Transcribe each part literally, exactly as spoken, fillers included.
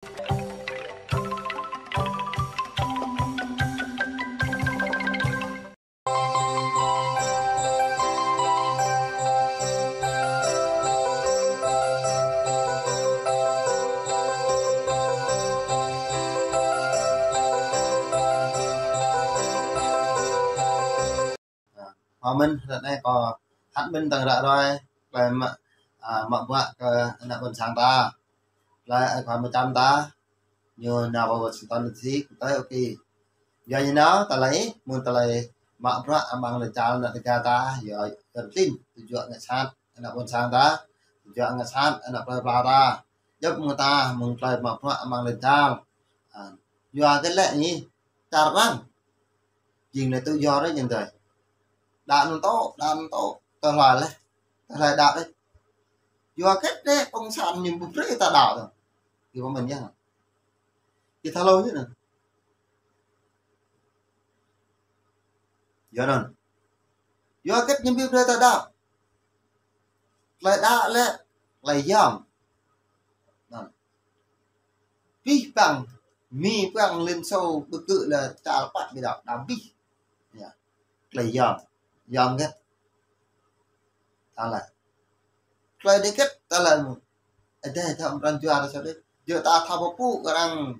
Hmâo mơ̆n, ră anai kâo hăt mơ̆n tơ̆ng ră ruai, tơlơi mă, a, mă bruă kơ ană ƀôn sang ta. Tơlơi ai khua mơčăm ta, ñu nao pơ Washington D C, kơ tơi, ok. Yua ñu nao, tơlơi, mơ̆ng tơlơi mă bruă amăng lŏn čar ană Dega ta, yua, yua klin, tơjuă ngă sat ană ƀôn sang ta, tơjuă ngă sat ană plơi pla ta. Djŏp mơ̆ng ta, mơ̆ng tơlơi mă bruă amăng lŏn čar. A, yua kơ lĕ ñu, čar arăng. Jing lĕ tŭ yua rơi jing tơi. Đa anŭn tŏ, đa anŭn tŏ, tơlơi lĕ. Tơlơi đa rơi. Yua kơ lĕ cộng sản ñu ƀu brơi ta đaŏ tơ. Yua mơ̆n yơh. Yua tơlơi ñu anŭn. Yua anŭn. Yua kơ ñu ƀu brơi ta đaŏ. Tơlơi đaŏ lĕ, tơlơi yom. Anŭn. Pih păng, Mi păng Liên Xô ƀu kơ lĕ čar păt ƀu đaŏ, đaŏ pih. Yua. Tơlơi yom. Yom kơ. Tơlơi. Tơlơi đe kơ, tơlơi mơ̆n. Adai thâo pran jua ta sat đe. Yua ta thâo pơpŭ kơ arăng,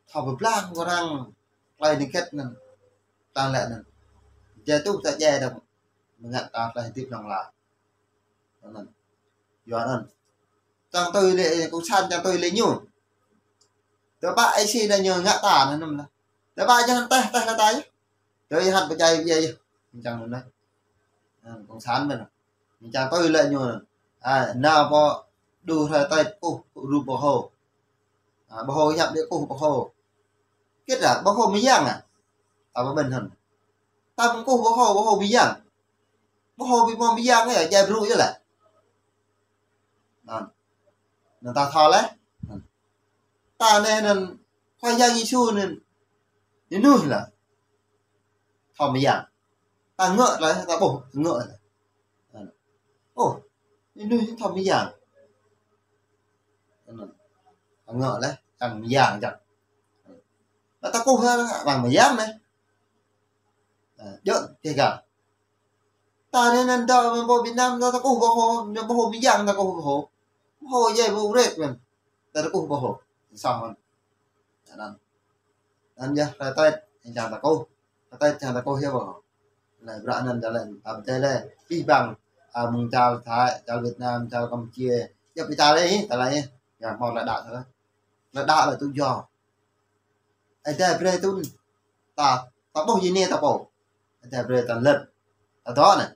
thâo pơblang kơ arăng. Tơlơi đe kơ anŭn. Tơlơi anŭn. Jai tŭ ta jai đơ̆ng. Mơngăt ta tơlơi hơdip lŏng lar. Anŭn. Yua anŭn. Čang tui lĕ, cộng sản čang tui lĕ ñu. Tơpă ai si đa ñu ngă ta anŭn mơ̆n lah. Tơpă jing teh, teh lah ta yơh. Tui hăt pơčai pơjai yơh. Čang anŭn lah. Anŭn, cộng sản mơ̆n. Čang tui lĕ ñu anŭn. A, nao pơ đu hrơi Tết kuh rup ƀơhô. A, ƀơhô hiăp đe kuh ƀơhô. Kơ ta, ƀơhô mơyang a. Ta ƀu ƀen hăn. Ta ƀu kuh ƀơhô, ƀơhô mơyang. Ƀơhô ƀu hmâo mơyang yơh, jai brŭ yơh lĕ. Anŭn. Anŭn ta thâo lĕ. Anŭn. Ta anai anŭn Khua Yang Yêsu anŭn. Ñu nuih lĕ. Thâo mơyang. Ta ngă lĕ, ta ƀuh, ta ngă lĕ. Anŭn. Ôh, ñu nuih thâo mơyang. Anŭn. Ta ngă lĕ, ta mơyang čang. Anŭn. Ta kuh lĕ, ta mơyang lĕ. A, djơ̆, tơgă. Ta anai anŭn dŏ mơ̆ng pơ Việt Nam, ta, ta kuh ƀơhô, ñu ƀơhô mơyang ta kuh ƀơhô. Ƀơhô jai ƀu rek mơ̆n. Ta, ta kuh ƀơhô. Soh mơ̆n. Anŭn. Anŭn yơh, hrơi Tết, čang ta kuh. Hrơi Tết čang ta kuh yơh ƀơhô. Lĕ bruă anŭn ta lĕ, ăp tơlơi lĕ, pih păng, a, mơ̆ng čar Thái, čar Việt Nam, čar Campuchia. Yơh pih čar lĕ, ta lĕ, yơh, hmâo tơlơi đaŏ tơlơi. Tơlơi đaŏ lĕ tŭ yua. Adai brơi tŭ ta, ta ƀuh jing anai ta pô. Adai brơi ta lĕ. Ta dŏ anai.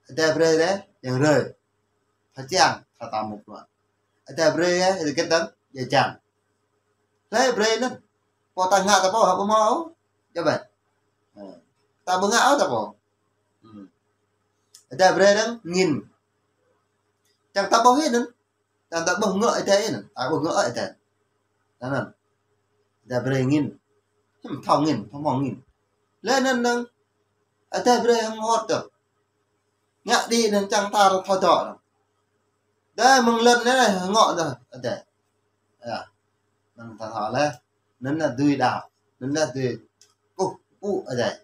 Adai brơi lĕ, yang rơi. Pha čang, ta ta mŭk ruă. Adai brơi lĕ, adai kơtang, ya čang. Lĕ brơi anŭn. Pô ta ngă ta pô, hă ƀu hmâo. Čơbĕ. Ha. Ta ƀu ngă ta pô. Hmm. Adai brơi lĕ, angin. Čang ta ƀuh anŭn. Čang ta ƀuh ngă adai anŭn, ta ƀuh ngă adai. Anŭn. Adai brơi angin. Hm, thâo angin, thâo hmâo angin. Lĕ anŭn anŭn. Adai brơi hăng hot tơ. Ngă đĭ anŭn čang ta thâo dŏ anŭn. Adai mơ̆ng lŏn anai ngă tơ adai. Yơh. Anŭn ta thâo lĕ. Anŭn anai dưi đaŏ. Anŭn anai dưi kuh pơpŭ adai.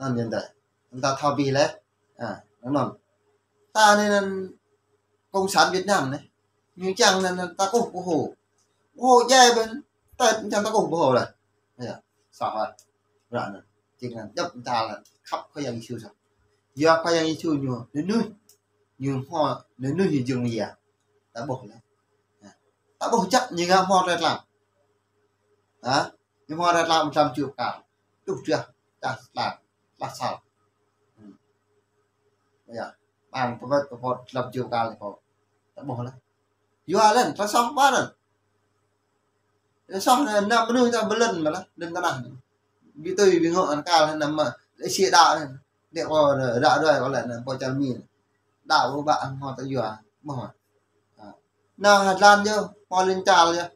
Anŭn yơh adai. Anŭn ta thâo pih lĕ. A, anŭn. Ta anai anŭn cộng sản Việt Nam anai. Ñu čang anŭn, anŭn ta kuh ƀơhô. Ƀơhô jai ƀen. Ta čang ta kuh ƀơhô lĕ. Yơh, soh lĕ. Bruă anŭn. Jing anŭn djŏp ta lĕ. Khăp Khua Yang Yêsu soh. Yua Khua Yang Yêsu ñu, ñu nuih. Ñu hmâo, ñu nuih ñu jing mơyang. Ta ƀuh lĕ. Yơh. Ta ƀuh čăk ñu ngă hmâo tơlơi tlam. Ha? Ñu hmâo tơlơi tlam tlam čuh kar. Čuh čuh. Čah tlam. Tlah sal. Hmm. Yơh. Ƀang pơwĕt pơpot tlam čuh kar lĕ kâo. Ta ƀuh lĕ. Yua lĕ, ta soh ƀă lĕ. Ta soh anai, anăm mơnuih ta ƀu lŏn mă lĕ, lŏn tơnah anai. Ƀu tui ƀu ngă anŭn kar anai mă, lĕ si đaŏ anai. Đe kâo đaŏ đuaĭ kâo lĕ anai, pô čar Mi. Đaŏ ƀu ƀă hmâo ta yua, ƀuh mă. Ha. Anai hơdlan yơh, hmâo lŏn čar yơh.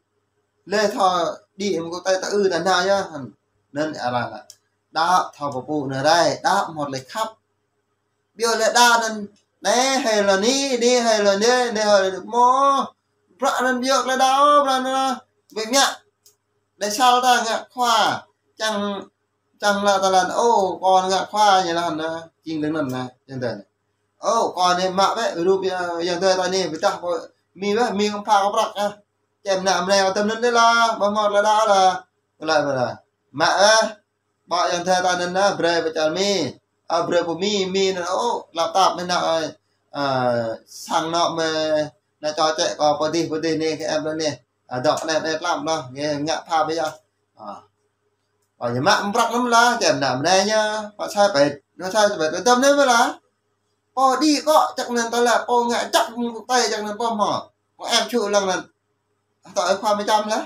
Lĕ thâo đĭ mơ̆ng kơ ta ta ư ta nao yơh. Anŭn arăng lĕ. Đaŏ thâo pơpŭ anai rai, đaŏ hmâo tơlơi khăp. Ƀiă lĕ đaŏ anŭn, anai hai lŏn anai, anai hai lŏn anai, anai hai lŏn anai, mơ̆. Bruă anŭn ƀiă lĕ đaŏ, bruă anŭn. Ƀu mă. Đe sal ta ngă khua. Čang, čang lă ta lăn. Ô, kâo ngă khua ñu lăn anŭn. Jing lăng anŭn anŭn. Čang ta. Ô, kâo anai mă bĕ, rup, ơ, ayŏng adơi ta anai, ƀiădah kâo, mi bĕ, mi kâo pha kâo prăk, ah. Čem ană mơnai kâo tơm anŭn dih lah, ƀu hmâo lă đa lah. Kâo laĭ bĕ lah. Mă bĕ, ƀô̆ ayŏng adơi ta anŭn anŭn, brơi pơčal mi. Ơ, brơi pơ mi, mi anŭn, ô, lăp tap mi anŭn, ơ, ơ, sang anŏ mi, anŭn čô čĕ kâo pơdih, pơdih anai, kơ em anŭn anai. Ơ, dŏ anai, anai tlam lah, ngă, ngă pha bĕ yơh. Ơ. Ơ, ñu mă prăk anŭn lah, čem ană mơnai ñu, pă sai pĕ, ñu sai pĕ, pĕ tơm anŭn lah. Pô đĭ kâo, čăk anŭn tơlơi, pô ngă čăk mơ̆ng quốc tế, čăk anŭn pô hmâo. Kâo ĕp čŭ lăng anŭn. Tơl ơi khua mơčăm lah.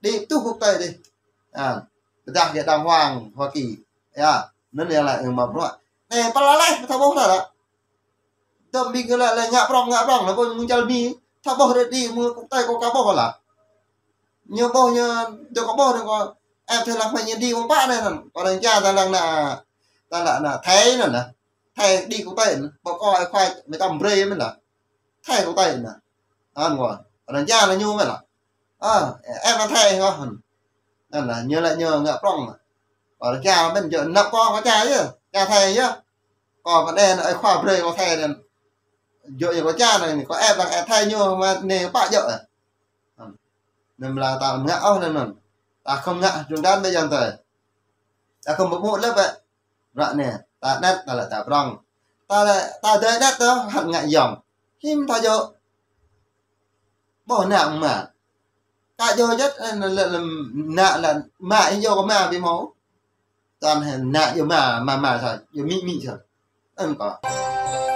Đĭ tuh quốc tế dih. Ha. Ƀiădah kơ đàng hoàng Hoa Kỳ. Ya, anŭn yơh lah, ơ, mă bruă. Anai, pơla leh, thâo ƀuh lah. Tơm ƀing kơ lah, lah ngă prŏng, ngă prŏng, lah kâo mơ̆ng čal mi. Thâo ƀuh rơđi, mơ̆ng quốc tế kâo ka ƀuh lah. Ñu ƀuh ñu, dŏ ka ƀuh anŭn kâo. Ĕp thâo lăng mă ñu đĭ mơ̆ng pă anai anŭn. Kâo lăng ča ta lăng ană, ta lăng ană Thái anŭn lah. Thái đĭ quốc tế anŭn. Ƀu kâo ơi khua mơčăm brơi mơ̆n lah. Thái quốc tế anŭn. Anŭn kâo. Kâo lăng ča anŭn ñu mơ̆n lah. Ơ, em anŭn Thái kâo. Anŭn lah, ñu lah ñu ngă prŏng. Kâo lăng ča mơ̆n djơ̆ anăp kâo, kâo ča yơh. Ča Thái yơh. Kâo pơđen ơi khua brơi kâo Thái anŭn. Djơ̆ ñu kâo ča anŭn, kâo ĕp lăng ĕp Thái ñu mă anai pă djơ̆. Anŭn lah ta ngă ôh anŭn anŭn. Ta khŏm ngă jung dan bĕ ayŏng adơi. Ta khŏm ƀu ƀuh lĕ bĕ. Ră anai, ta anet, ta lĕ ta prŏng. Ta lĕ, ta dơi anet tơ, hăng ngă ayŏng. Hiư̆m ta djơ̆. Ƀuh ană mă. Ka djơ̆ jĕt, ơ, lĕ, lĕ, ană lĕ, mă, ih djơ̆ kơ mă ƀu hmâo. Tơl ană djơ̆ mă, mă, mă sa, djơ̆ mĭ, mĭ sa. Anŭn kâo.